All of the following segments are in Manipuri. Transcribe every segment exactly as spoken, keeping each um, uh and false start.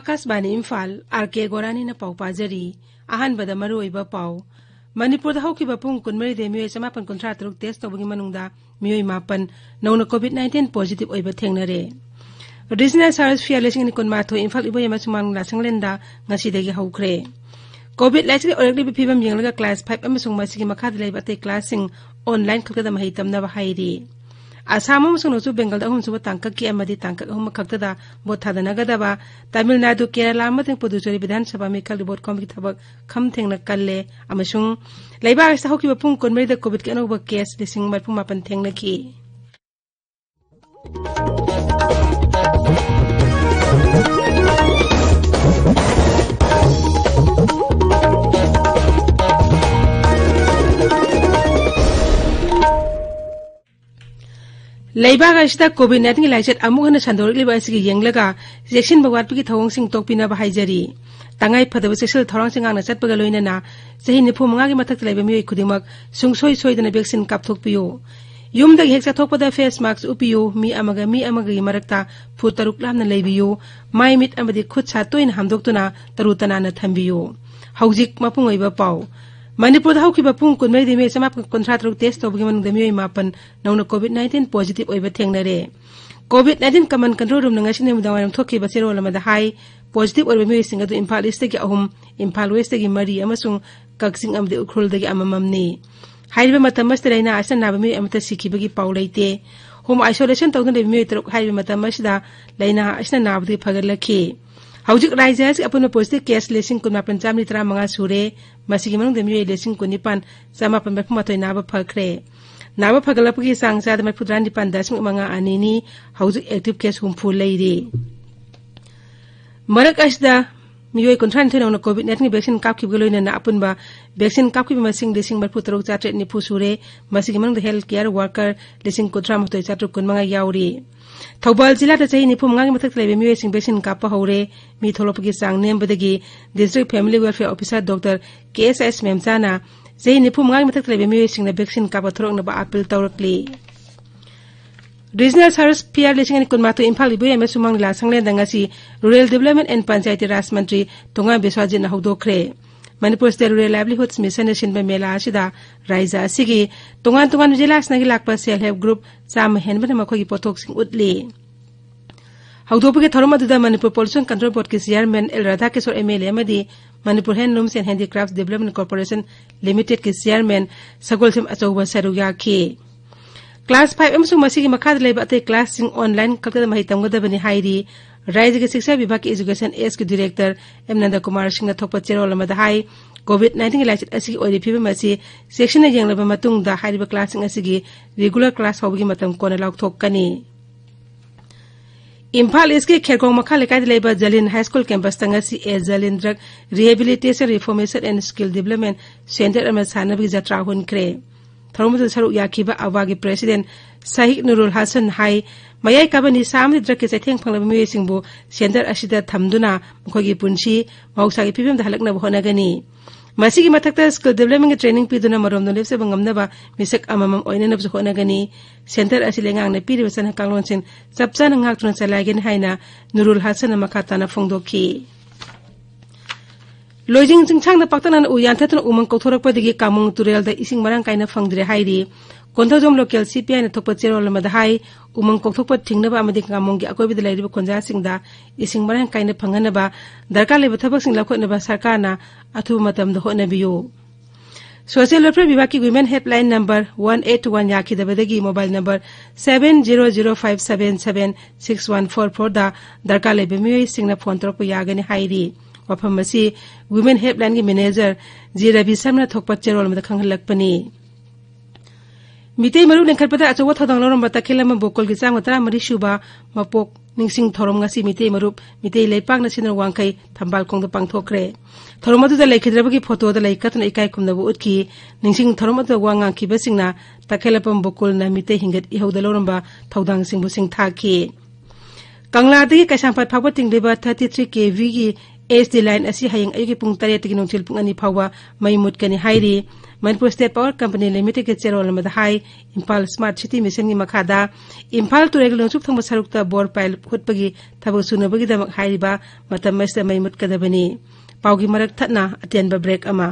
ꯑꯥꯀꯥꯁꯕꯥꯅꯤ ꯏꯝꯐꯥꯜ, ꯑꯥꯔ ꯀꯦ ꯒꯣꯔꯥꯅꯤꯅ ꯄꯥꯎ ꯄꯥꯖꯔꯤ꯫ ꯑꯍꯥꯟꯕꯗ ꯃꯔꯨꯑꯣꯏꯕ ꯄꯥꯎ꯫ ꯃꯅꯤꯄꯨꯔꯗ ꯍꯧꯈꯤꯕ ꯄꯨꯡ ꯀꯨꯟꯃꯔꯤꯗ ꯃꯤꯑꯣꯏ ꯆꯃꯥꯄꯟ ꯀꯨꯟꯊ꯭ꯔꯥ ꯇꯔꯨꯛ ꯇꯦꯁ ꯇꯧꯕꯒꯤ ꯃꯅꯨꯡꯗ ꯃꯤꯑꯣꯏ ꯃꯥꯄꯟ ꯅꯧꯅ COVID nineteen positive ꯑꯣꯏꯕ ꯊꯦꯡꯅꯔꯦ꯫ Regional Service Fair ꯂꯤꯁꯤꯡ ꯑꯅꯤ ꯀꯨꯟꯃꯥꯊꯣꯏ ꯏꯝꯐꯥꯜ ꯏꯕꯣꯌꯥꯝ ꯑꯃꯁꯨꯡ ꯃꯥꯡꯂꯣꯝꯗ ꯁꯪꯂꯦꯟꯗ ꯉꯁꯤꯗꯒꯤ ꯍꯧꯈ꯭ꯔꯦ꯫ COVID ꯂꯥꯏꯆꯠꯀꯤ ꯑꯣꯏꯔꯛꯂꯤꯕ ꯐꯤꯕꯝ ꯌꯦꯡꯂꯒ class five ꯑꯃꯁꯨꯡ ꯃꯁꯤꯒꯤ ꯃꯈꯥꯗ ꯂꯩꯕ ꯑꯇꯩ classꯁꯤꯡ online ꯈꯛꯇꯗ ꯃꯍꯩ ꯇꯝꯅꯕ ꯍꯥꯏꯔꯤ꯫ ꯑꯁꯥꯝ ꯑꯃꯁꯨꯡ ꯅꯣꯡꯆꯨꯞ ꯕꯦꯡꯒꯜꯗ ꯑꯍꯨꯝꯁꯨꯕ ꯇꯥꯡꯀꯛꯀꯤ ꯑꯃꯗꯤ ꯇꯥꯡꯀꯛ ꯑꯍꯨꯝ ꯈꯛꯇꯗ ꯚꯣꯠ ꯊꯥꯗꯅꯒꯗꯕ, ꯇꯥꯃꯤꯜ ꯅꯥꯗꯨ, ꯀꯦꯔꯂꯥ ꯑꯃꯗꯤ ꯄꯨꯗꯨꯆꯦꯔꯤ ꯕꯤꯙꯥꯟ ꯁꯚꯥ ꯃꯤꯈꯜꯒꯤ ꯚꯣꯠ ꯈꯣꯝꯕꯒꯤ ꯊꯕꯛ ꯈꯝ ꯊꯦꯡꯅ ꯀꯜꯂꯦ ꯑꯃꯁꯨꯡ ꯂꯩꯕꯥꯛ ꯑꯁꯤꯗ ꯍꯧꯈꯤꯕ ꯄꯨꯡ ꯀꯨꯟꯃꯔꯤꯗ COVIDꯀꯤ ꯑꯅꯧꯕ case ꯂꯤꯁꯤꯡ ꯃꯔꯤꯐꯨ ꯃꯥꯄꯟ ꯊꯦꯡꯅꯈꯤ꯫ ꯂꯩꯕꯥꯛ ꯑꯁꯤꯗ COVID nineteen ꯂꯥꯏꯆꯠ ꯑꯃꯨꯛ ꯍꯟꯅ ꯁꯟꯗꯣꯔꯛꯂꯤꯕ ꯑꯁꯤꯒꯤ ꯌꯦꯡꯂꯒ ꯆꯦꯛꯁꯤꯟꯕ ꯋꯥꯠꯄꯒꯤ ꯊꯧꯑꯣꯡꯁꯤꯡ ꯇꯣꯛꯄꯤꯅꯕ ꯍꯥꯏꯖꯔꯤ꯫ ꯇꯉꯥꯏ ꯐꯗꯕ ꯆꯦꯛꯁꯤꯜ ꯊꯧꯔꯥꯡꯁꯤꯡ ꯉꯥꯛꯅ ꯆꯠꯄꯒ ꯂꯣꯏꯅꯅ ꯆꯍꯤ ꯅꯤꯐꯨ ꯃꯉꯥꯒꯤ ꯃꯊꯛꯇ ꯂꯩꯕ ꯃꯤꯑꯣꯏ ꯈꯨꯗꯤꯡꯃꯛ ꯁꯨꯡꯁꯣꯏ ꯁꯣꯏꯗꯅ vaccine ꯀꯥꯞꯊꯣꯛꯄꯤꯌꯨ꯫ ꯌꯨꯝꯗꯒꯤ ꯍꯦꯛ ꯆꯠꯊꯣꯛꯄꯗ face mask ꯎꯞꯄꯤꯌꯨ꯫ ꯃꯤ ꯑꯃꯒ ꯃꯤ ꯑꯃꯒꯒꯤ ꯃꯔꯛꯇ foot ꯇꯔꯨꯛ ꯂꯥꯞꯅ ꯂꯩꯕꯤꯌꯨ꯫ ꯃꯥꯏ ꯃꯤꯠ ꯑꯃꯗꯤ ꯈꯨꯠ ꯁꯥ ꯇꯣꯏꯅ ꯍꯥꯝꯗꯣꯛꯇꯨꯅ ꯇꯔꯨ ꯇꯅꯥꯟꯅ ꯊꯝꯕꯤꯌꯨ꯫ ꯍꯧꯖꯤꯛ ꯃꯄꯨꯡ ꯑꯣꯏꯕ ꯄꯥꯎ꯫ ꯃꯅꯤꯄꯨꯔꯗ ꯍꯧꯈꯤꯕ ꯄꯨꯡ ꯀꯨꯟꯃꯔꯤꯗ ꯃꯤꯑꯣꯏ ꯆꯃꯥꯄꯟ ꯀꯨꯟꯊ꯭ꯔꯥ ꯇꯔꯨꯛ test ꯇꯧꯕꯒꯤ ꯃꯅꯨꯡꯗ ꯃꯤꯑꯣꯏ ꯃꯥꯄꯟ ꯅꯧꯅ COVID nineteen positive ꯑꯣꯏꯕ ꯊꯦꯡꯅꯔꯦ꯫ COVID nineteen command control roomꯅ ꯉꯁꯤ ꯅꯨꯃꯤꯗꯥꯡꯋꯥꯏꯔꯝ ꯊꯣꯛꯈꯤꯕ ꯆꯦꯔꯣꯜ ꯑꯃꯗ ꯍꯥꯏ, positive ꯑꯣꯏꯔꯕ ꯃꯤꯑꯣꯏꯁꯤꯡ ꯑꯗꯨ ꯏꯝꯐꯥꯜ Eastꯇꯒꯤ ꯑꯍꯨꯝ, ꯏꯝꯐꯥꯜ Westꯇꯒꯤ ꯃꯔꯤ ꯑꯃꯁꯨꯡ ꯀꯛꯆꯤꯡ ꯑꯃꯗꯤ ꯎꯈ꯭ꯔꯨꯜꯗꯒꯤ ꯑꯃꯃꯝꯅꯤ꯫ ꯍꯥꯏꯔꯤꯕ ꯃꯇꯝ ꯑꯁꯤꯗ ꯂꯥꯏꯅꯥ ꯑꯁꯤꯅ ꯅꯥꯕ ꯃꯤꯑꯣꯏ ꯑꯃꯠꯇ ꯁꯤꯈꯤꯕꯒꯤ ꯄꯥꯎ ꯂꯩꯇꯦ꯫ Home isolation ꯇꯧꯗꯨꯅ ꯂꯩꯕ ꯃꯤꯑꯣꯏ ꯇꯔꯨꯛ ꯍꯥꯏꯔꯤꯕ ꯃꯇꯝ ꯑꯁꯤꯗ ꯂꯥꯏꯅꯥ ꯑꯁꯤꯅ ꯅꯥꯕꯗꯒꯤ ꯐꯒꯠꯂꯛꯈꯤ꯫ ꯍꯧꯖꯤꯛ ꯔꯥꯖ꯭ꯌ ꯑꯁꯤꯒꯤ ꯑꯄꯨꯟꯕ positive case ꯂꯤꯁꯤꯡ ꯀꯨꯟꯃꯥꯄꯟ ꯆꯥꯃꯔꯤ ꯇꯔꯥꯃꯉꯥ ꯁꯨꯔꯦ꯫ ꯃꯁꯤꯒꯤ ꯃꯅꯨꯡꯗ ꯃꯤꯑꯣꯏ ꯂꯤꯁꯤꯡ ꯀꯨꯟꯅꯤꯄꯥꯟ ꯆꯃꯥꯄꯟ ꯃꯔꯤꯐꯨ ꯃꯥꯊꯣꯏ ꯅꯥꯕ ꯐꯈ꯭ꯔꯦ꯫ ꯅꯥꯕ ꯐꯒꯠꯂꯛꯄꯒꯤ ꯆꯥꯡ ꯆꯥꯗ ꯃꯔꯤꯐꯨꯇꯔꯥ ꯅꯤꯄꯥꯟ ꯗꯁꯃꯤꯛ ꯃꯉꯥ ꯑꯅꯤꯅꯤ꯫ ꯍꯧꯖꯤꯛ active case ꯍꯨꯝꯐꯨ ꯂꯩꯔꯤ꯫ ꯃꯔꯛ ꯑꯁꯤꯗ ꯃꯤꯑꯣꯏ ꯀꯨꯟꯊ꯭ꯔꯥ ꯅꯤꯊꯣꯏ ꯅꯧꯅ COVID nineteen vaccine ꯀꯥꯞꯈꯤꯕꯒ ꯂꯣꯏꯅꯅ ꯑꯄꯨꯟꯕ vaccine ꯀꯥꯞꯈꯤꯕ ꯃꯁꯤꯡ ꯂꯤꯁꯤꯡ ꯃꯔꯤꯐꯨ ꯇꯔꯨꯛ ꯆꯥꯇ꯭ꯔꯦꯠ ꯅꯤꯐꯨ ꯁꯨꯔꯦ꯫ ꯃꯁꯤꯒꯤ ꯃꯅꯨꯡꯗ health care worker ꯂꯤꯁꯤꯡ ꯀꯨꯟꯊ꯭ꯔꯥ ꯃꯥꯊꯣꯏ ꯆꯥꯇ꯭ꯔꯨꯛ ꯀꯨꯟꯃꯉꯥ ꯌꯥꯎꯔꯤ꯫ ꯊꯧꯕꯥꯜ ꯖꯤꯂꯥꯗ ꯆꯍꯤ ꯅꯤꯐꯨ ꯃꯉꯥꯒꯤ ꯃꯊꯛꯇ ꯂꯩꯕ ꯃꯤꯑꯣꯏꯁꯤꯡ vaccine ꯀꯥꯞꯄ ꯍꯧꯔꯦ꯫ ꯃꯤ ꯊꯣꯛꯂꯛꯄꯒꯤ ꯆꯥꯡ ꯅꯦꯝꯕꯗꯒꯤ District Family Welfare Officer Doctor K S S ꯃꯦꯝꯆꯥꯅ ꯆꯍꯤ ꯅꯤꯐꯨ ꯃꯉꯥꯒꯤ ꯃꯊꯛꯇ ꯂꯩꯕ ꯃꯤꯑꯣꯏꯁꯤꯡꯅ vaccine ꯀꯥꯞꯄ ꯊꯣꯛꯂꯛꯅꯕ appeal ꯇꯧꯔꯛꯂꯤ꯫ Regional Service Fair ꯂꯤꯁꯤꯡ ꯑꯅꯤ ꯀꯨꯟꯃꯥꯊꯣꯏ ꯏꯝꯐꯥꯜ ꯏꯕꯣꯌꯥꯏ ꯑꯃꯁꯨꯡ ꯁꯨꯃꯥꯡ ꯂꯤꯂꯥ ꯁꯪꯂꯦꯟꯗ ꯉꯁꯤ Rural Development and Panchayati Raj Mantri ꯇꯣꯉꯥꯝ ꯕꯤꯁ꯭ꯋꯥꯖꯤꯠꯅ ꯍꯧꯗꯣꯛꯈ꯭ꯔꯦ꯫ Manipur State Rural Livelihoods Mission ꯅ ꯁꯤꯟꯕ ꯃꯦꯂꯥ ꯑꯁꯤꯗ ꯔꯥꯖ꯭ꯌ ꯑꯁꯤꯒꯤ ꯇꯣꯉꯥꯟ ꯇꯣꯉꯥꯟꯕ ꯖꯤꯂꯥꯁꯤꯡꯗꯒꯤ ꯂꯥꯛꯄ Self Help Group ꯆꯥꯝꯃ ꯍꯦꯟꯕꯅ ꯃꯈꯣꯏꯒꯤ ꯄꯣꯠꯊꯣꯛꯁꯤꯡ ꯎꯠꯂꯤ꯫ ꯍꯧꯗꯣꯛꯄꯒꯤ ꯊꯧꯔꯝ ꯑꯗꯨꯗ ꯃꯅꯤꯄꯨꯔ Pollution Control Board ꯀꯤ Chairman ꯑꯦꯜ ꯔꯥꯙꯥꯀꯤꯁꯣꯔ MLA ꯑꯃꯗꯤ Manipur Handlooms and Handicrafts Development Corporation Limited ꯀꯤ Chairman ꯁꯒꯣꯜꯁꯦꯝ ꯑꯆꯧꯕ ꯁꯔꯨꯛ ꯌꯥꯈꯤ꯫ Class five ꯑꯃꯁꯨꯡ ꯃꯁꯤꯒꯤ ꯃꯈꯥꯗ ꯂꯩꯕ ꯑꯇꯩ class ꯁꯤꯡ online ꯈꯛꯇꯗ ꯃꯍꯩ ꯇꯝꯒꯗꯕꯅꯤ ꯍꯥꯏꯔꯤ꯫ ꯔꯥꯖ꯭ꯌꯒꯤ ꯁꯤꯛꯁꯥ ꯕꯤꯚꯥꯒꯀꯤ Education S ꯀꯤ Director ꯑꯦꯝ ꯅꯟꯗꯀꯨꯃꯥꯔ ꯁꯤꯡꯅ ꯊꯣꯛꯄ ꯆꯦꯔꯣꯜ ꯑꯃꯗ ꯍꯥꯏ, COVID nineteen ꯒꯤ ꯂꯥꯏꯆꯠ ꯑꯁꯤꯒꯤ ꯑꯣꯏꯔꯤꯕ ꯐꯤꯕꯝ ꯑꯁꯤ ꯆꯦꯛꯁꯤꯟꯅ ꯌꯦꯡꯂꯕ ꯃꯇꯨꯡꯗ ꯍꯥꯏꯔꯤꯕ class ꯁꯤꯡ ꯑꯁꯤꯒꯤ regular class ꯍꯧꯕꯒꯤ ꯃꯇꯝ ꯀꯣꯟꯅ ꯂꯥꯎꯊꯣꯛꯀꯅꯤ꯫ ꯏꯝꯐꯥꯜ East ꯀꯤ ꯈꯦꯔꯒꯣꯡ ꯃꯈꯥ ꯂꯩꯀꯥꯏꯗ ꯂꯩꯕ ꯖꯂꯤꯟ High School campus ꯇ ꯉꯁꯤ A Jalin Drug Rehabilitation, Reformation and Skill Development Center ꯑꯃ ꯁꯥꯅꯕꯒꯤ ꯖꯇ꯭ꯔꯥ ꯍꯨꯟꯈ꯭ꯔꯦ꯫ ꯊꯧꯔꯝ ꯑꯗꯨꯗ ꯁꯔꯨꯛ ꯌꯥꯈꯤꯕ ꯑꯋꯥꯒꯤ President ꯁꯍꯤꯗ ꯅꯨꯔꯨꯜ ꯍꯁꯟ ꯍꯥꯏ, ꯃꯌꯥꯏ ꯀꯥꯕ ꯅꯤꯁꯥ ꯑꯃꯗꯤ drug ꯀꯤ ꯆꯩꯊꯦꯡ ꯐꯪꯂꯕ ꯃꯤꯑꯣꯏꯁꯤꯡꯕꯨ center ꯑꯁꯤꯗ ꯊꯝꯗꯨꯅ ꯃꯈꯣꯏꯒꯤ ꯄꯨꯟꯁꯤ ꯃꯍꯧꯁꯥꯒꯤ ꯐꯤꯕꯝꯗ ꯍꯜꯂꯛꯅꯕ ꯍꯣꯠꯅꯒꯅꯤ꯫ ꯃꯁꯤꯒꯤ ꯃꯊꯛꯇ skill development ꯒꯤ training ꯄꯤꯗꯨꯅ ꯃꯔꯣꯝꯗꯣꯝ ꯂꯦꯞꯆꯕ ꯉꯝꯅꯕ ꯃꯤꯁꯛ ꯑꯃꯃꯝ ꯑꯣꯏꯅꯅꯕꯁꯨ ꯍꯣꯠꯅꯒꯅꯤ꯫ Center ꯑꯁꯤ ꯂꯩꯉꯥꯛꯅ ꯄꯤꯔꯤꯕ ꯆꯠꯅ ꯀꯥꯡꯂꯣꯟꯁꯤꯡ ꯆꯞ ꯆꯥꯅ ꯉꯥꯛꯇꯨꯅ ꯆꯂꯥꯏꯒꯅꯤ ꯍꯥꯏꯅ ꯅꯨꯔꯨꯜ ꯍꯁꯟꯅ ꯃꯈꯥ ꯇꯥꯅ ꯐꯣꯡꯗꯣꯛꯈꯤ꯫ ꯂꯣꯏꯖꯤꯡ ꯆꯤꯡꯁꯥꯡꯗ ꯄꯥꯛꯇꯛꯅꯅ ꯎ ꯌꯥꯟꯊꯠꯇꯨꯅ ꯎꯃꯪ ꯀꯣꯛꯊꯣꯔꯛꯄꯗꯒꯤ ꯀꯥꯃꯣꯡ ꯇꯨꯔꯦꯜꯗ ꯏꯁꯤꯡ ꯃꯔꯥꯡ ꯀꯥꯏꯅ ꯐꯪꯗ꯭ꯔꯦ ꯍꯥꯏꯔꯤ꯫ Konthoujam local C P I ꯅ ꯊꯣꯛꯄ ꯆꯦꯔꯣꯜ ꯑꯃꯗ ꯍꯥꯏ, ꯎꯃꯪ ꯀꯣꯛꯊꯣꯛꯄ ꯊꯤꯡꯅꯕ ꯑꯃꯗꯤ ꯀꯥꯃꯣꯡꯒꯤ ꯑꯀꯣꯏꯕꯗ ꯂꯩꯔꯤꯕ ꯈꯨꯟꯖꯥꯁꯤꯡꯗ ꯏꯁꯤꯡ ꯃꯔꯥꯡ ꯀꯥꯏꯅ ꯐꯪꯍꯟꯅꯕ ꯗꯔꯀꯥꯔ ꯂꯩꯕ ꯊꯕꯛꯁꯤꯡ ꯂꯧꯈꯠꯅꯕ ꯁꯔꯀꯥꯔꯅ ꯑꯊꯨꯕ ꯃꯇꯝꯗ ꯍꯣꯠꯅꯕꯤꯌꯨ꯫ Social Welfare ꯕꯤꯚꯥꯒꯀꯤ Women Helpline number one eight one ꯌꯥꯈꯤꯗꯕꯗꯒꯤ mobile number seven zero zero five seven seven six one four four ꯗ ꯗꯔꯀꯥꯔ ꯂꯩꯕ ꯃꯤꯑꯣꯏꯁꯤꯡꯅ phone ꯇꯧꯔꯛꯄ ꯌꯥꯒꯅꯤ ꯍꯥꯏꯔꯤ꯫ ꯋꯥꯐꯝ ꯑꯁꯤ Women Helpline ꯒꯤ manager ꯖꯤ ꯔꯕꯤ ꯁꯔꯃꯅ ꯊꯣꯛꯄ ꯆꯦꯔꯣꯜ ꯑꯃꯗ ꯈꯪꯍꯜꯂꯛꯄꯅꯤ꯫ ꯃꯤꯇꯩ ꯃꯔꯨꯞ ꯂꯤꯡꯈꯠꯄꯗ ꯑꯆꯧꯕ ꯊꯧꯗꯥꯡ ꯂꯧꯔꯝꯕ ꯇꯈꯦꯂꯝꯕꯝ ꯕꯣꯀꯣꯜꯒꯤ ꯆꯥꯝꯃ ꯇꯔꯥꯃꯔꯤ ꯁꯨꯕ ꯃꯄꯣꯛ ꯅꯤꯡꯁꯤꯡ ꯊꯧꯔꯝ ꯉꯁꯤ ꯃꯤꯇꯩ ꯃꯔꯨꯞ ꯃꯤꯇꯩ ꯂꯩꯄꯥꯛꯅ ꯁꯤꯟꯗꯨꯅ ꯋꯥꯡꯈꯩ ꯊꯝꯕꯥꯜ ꯈꯣꯡꯗ ꯄꯥꯡꯊꯣꯛꯈ꯭ꯔꯦ꯫ ꯊꯧꯔꯝ ꯑꯗꯨꯗ ꯂꯩꯈꯤꯗ꯭ꯔꯕꯒꯤ photo ꯗ ꯂꯩ ꯀꯠꯇꯨꯅ ꯏꯀꯥꯏ ꯈꯨꯝꯅꯕ ꯎꯠꯈꯤ꯫ ꯅꯤꯡꯁꯤꯡ ꯊꯧꯔꯝ ꯑꯗꯨꯗ ꯋꯥ ꯉꯥꯡꯈꯤꯕꯁꯤꯡꯅ ꯇꯈꯦꯂꯝꯕꯝ ꯕꯣꯀꯣꯜꯅ ꯃꯤꯇꯩ ꯍꯤꯡꯒꯠ ꯏꯍꯧꯗ ꯂꯧꯔꯝꯕ ꯊꯧꯗꯥꯡꯁꯤꯡꯕꯨ ꯁꯤꯡꯊꯥꯈꯤ꯫ ꯀꯪꯂꯥꯗꯒꯤ ꯀꯩꯁꯥꯝꯄꯥꯠ ꯐꯥꯎꯕ ꯇꯤꯡꯂꯤꯕ thirty three K V ꯒꯤ ꯑꯦꯁ ꯇꯤ ꯂꯥꯏꯟ ꯑꯁꯤ ꯍꯌꯦꯡ ꯑꯌꯨꯛꯀꯤ ꯄꯨꯡ ꯇꯔꯦꯠꯇꯒꯤ ꯅꯨꯡꯊꯤꯜ ꯄꯨꯡ ꯑꯅꯤ ꯐꯥꯎꯕ ꯃꯩ ꯃꯨꯠꯀꯅꯤ ꯍꯥꯏꯔꯤ꯫ ꯃꯅꯤꯄꯨꯔ ꯁ꯭ꯇꯦꯠ ꯄꯥꯋꯔ ꯀꯝꯄꯅꯤ ꯂꯤꯃꯤꯇꯦꯗꯀꯤ ꯆꯦꯔꯣꯜ ꯑꯃꯗ ꯍꯥꯏ, ꯏꯝꯐꯥꯜ ꯁ꯭ꯃꯥꯔꯠ ꯁꯤꯇꯤ ꯃꯤꯁꯟꯒꯤ ꯃꯈꯥꯗ ꯏꯝꯐꯥꯜ ꯇꯨꯔꯦꯜꯒꯤ ꯅꯣꯡꯆꯨꯞ ꯊꯪꯕ ꯁꯔꯨꯛꯇ ꯕꯣꯔ ꯄꯥꯏꯜ ꯍꯨꯠꯄꯒꯤ ꯊꯕꯛ ꯁꯨꯅꯕꯒꯤꯗꯃꯛ ꯍꯥꯏꯔꯤꯕ ꯃꯇꯝ ꯑꯁꯤꯗ ꯃꯩ ꯃꯨꯠꯀꯗꯕꯅꯤ꯫ ꯄꯥꯎꯒꯤ ꯃꯔꯛ ꯊꯠꯅ ꯑꯇꯦꯟꯕ ꯕ꯭ꯔꯦꯛ ꯑꯃ꯫